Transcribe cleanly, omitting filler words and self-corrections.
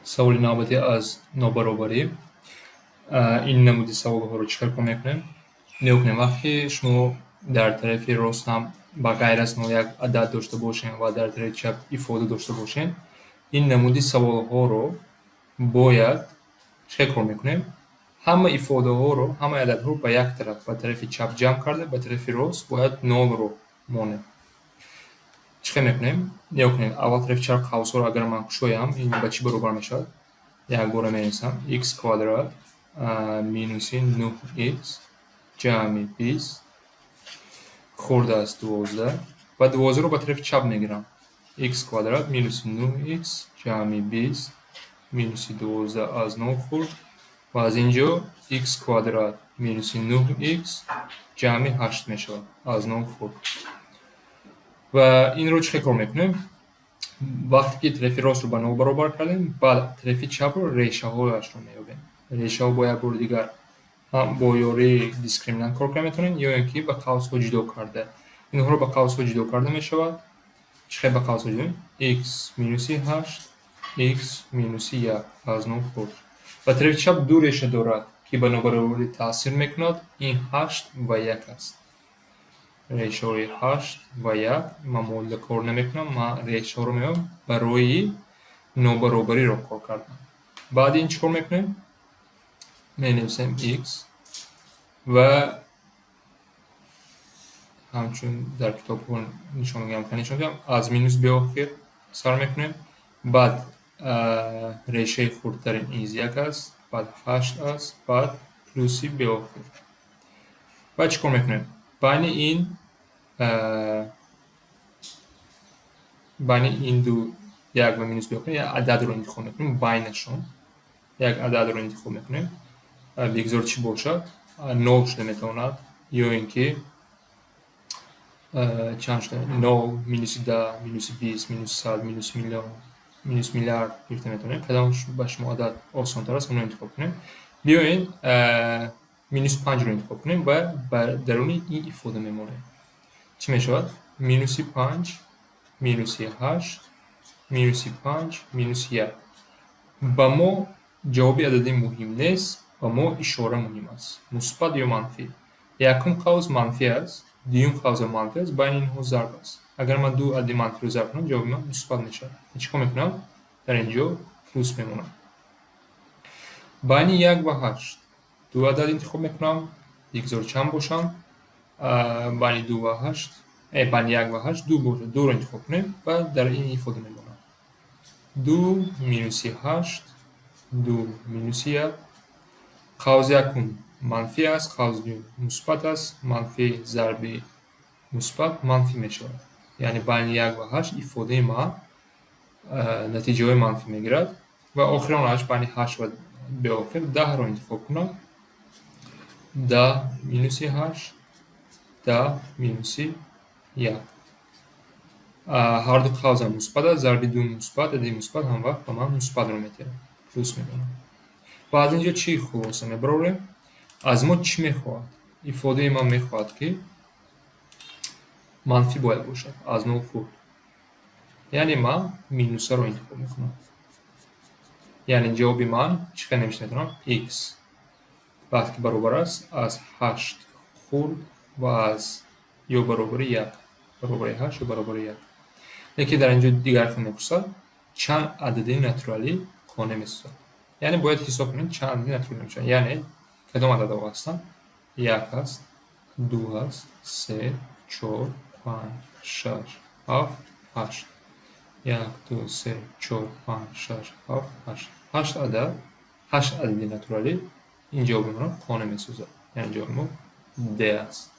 Саволи навбатӣ аз нобаробарӣ. Ин намуди саволҳоро чӣ кор мекунем? Нигоҳ кунем, вақте ки шумо дар тарафи рост ҳам ба ғайр аз нол як адад дошта бошем ва дар тарафи чап ифода дошта бошем, ин намуди саволҳоро бояд чӣ кор мекунем? Ҳама ифодаҳоро, ҳамаи ададҳоро ба як тараф, ба тарафи чап ҷамъ карда, ба тарафи рост бояд нолро монем. Чӣ хел мекунем? Нигоҳ кунед, аввал тарафи чап қавсҳоро агар ман кушоям, ин ба чӣ баробар мешавад? Якбора менависам: x квадрат минуси 9x ҷамъи 20 хурд аст 12 ва 12-ро ба тарафи чап мегирам. X квадрат минуси 9x ҷамъи 20 минуси 12 аз нол хурд ва аз ин ҷо x квадрат минуси 9x ҷамъи 8 мешавад, аз нол хурд. Ва инро чӣ хел кор мекунем? Вақте ки тарафи ростро ба нол баробар кардем, баъд тарафи чапро решаҳояшро меёбем. Решаҳо бо як бори дигар ҳам бо ёрии дискриминант кор карда метавонем ё ин ки ба қавсҳо ҷудо карда. Инҳоро ба қавсҳо ҷудо карда мешавад. Чӣ хел ба қавсҳо ҷудо? X минуси 8, x минуси 1 аз нол хурд. Ба тарафи чап ду реша дорад, ки ба нобаробарӣ таъсир мекунад, ин 8 ва 1 аст. Решаҳои 8 ва 1 ман муодила кор намекунам, ман решаҳоро меёбам барои нобаробариро кор кардан. Баъди ин чӣ кор мекунем? Менависем x ва ҳамчун дар китобҳо нишон нишон аз минус беохир сар мекунем, баъд решаи хурдтарин из як аст, баъд ҳашт аст, баъд плюси беохир. Баъд чӣ кор мекунем? Байни ин ду як ва минус беохир як ададро интихоб мекунем, байнашон як ададро интихоб мекунем. Бигзор чӣ бошад, нол шуда метавонад ё ин ки чанд шуда: нол, минуси 10, минуси 20, минуси 100, минуси миллион, минус миллиард гирифта метавонем. Кадом ба шумо адад осонтар аст, онро интихоб кунем. Биёед, минуси панҷро интихоб кунем ва ба даруни ин ифода мемонем. Чӣ мешавад? Минуси панҷ, минуси ҳашт, минуси панҷ, минуси як. Ба мо ҷавоби ададӣ муҳим нест, ба мо ишора муҳим аст, мусбат ё манфӣ. Якум қавс манфӣ аст, дуюм қавсам манфӣ аст, байни инҳо зарб аст. Агар ман ду адади манфиро зарб кунам, ҷавоби ман мусбат мешавад. Чӣ кор мекунам? Дар ин ҷо плюс мемонам. Байни як ва ҳашт ду адад интихоб мекунам, бигзор чанд бошанд. Байни ду ва ҳашт, байни як ва ҳашт ду бошад, дуро интихоб кунем ва дар ин ифода мемонам: ду минуси ҳашт, ду минуси як. Қавси якум манфӣ аст, қавси дуюм мусбат аст, манфӣ зарби мусбат манфӣ мешавад. Яъне байни як ва ҳашт ифодаи ман натиҷаҳои манфӣ мегирад. Ва охиронаш байни ҳашт ва беохир 10-ро интихоб кунам: 10 минуси ҳашт, 10 минуси як. Ҳарду қавсам мусбат аст, зарби ду мусбат, адади мусбат ҳамвақт ба ман мусбатро медиҳад, плюс мемонад. Ва аз ин ҷо чӣ хулоса мебарорем? Аз мо чӣ мехоҳад? Ифодаи ман мехоҳад, ки манфӣ бояд бошад, аз нол хурд. Яъне ман минусаро интихоб мекунам. Яъне ҷавоби ман чӣ хел навишта метавонам? X вақте ки баробар аст аз ҳашт хурд ва аз ё баробари як, баробари ҳашт ё баробари як. Лекин дар ин ҷо дигар хел мепурсад: чанд адади натуралӣ қонеъ месозад? Яъне бояд ҳисоб кунем, чанд адади натуралӣ мешавад. Яъне кадом ададҳо ҳастанд? Як аст, ду аст, се, чор, панҷ, шаш, ҳафт, ҳашт. Як, ду, се, чор, панҷ, шаш, ҳафт, ҳашт. Ҳашт адад, ҳашт адади натуралӣ ин ҷавоби моро қонеъ месозад. Яъне ҷавоби мо D аст.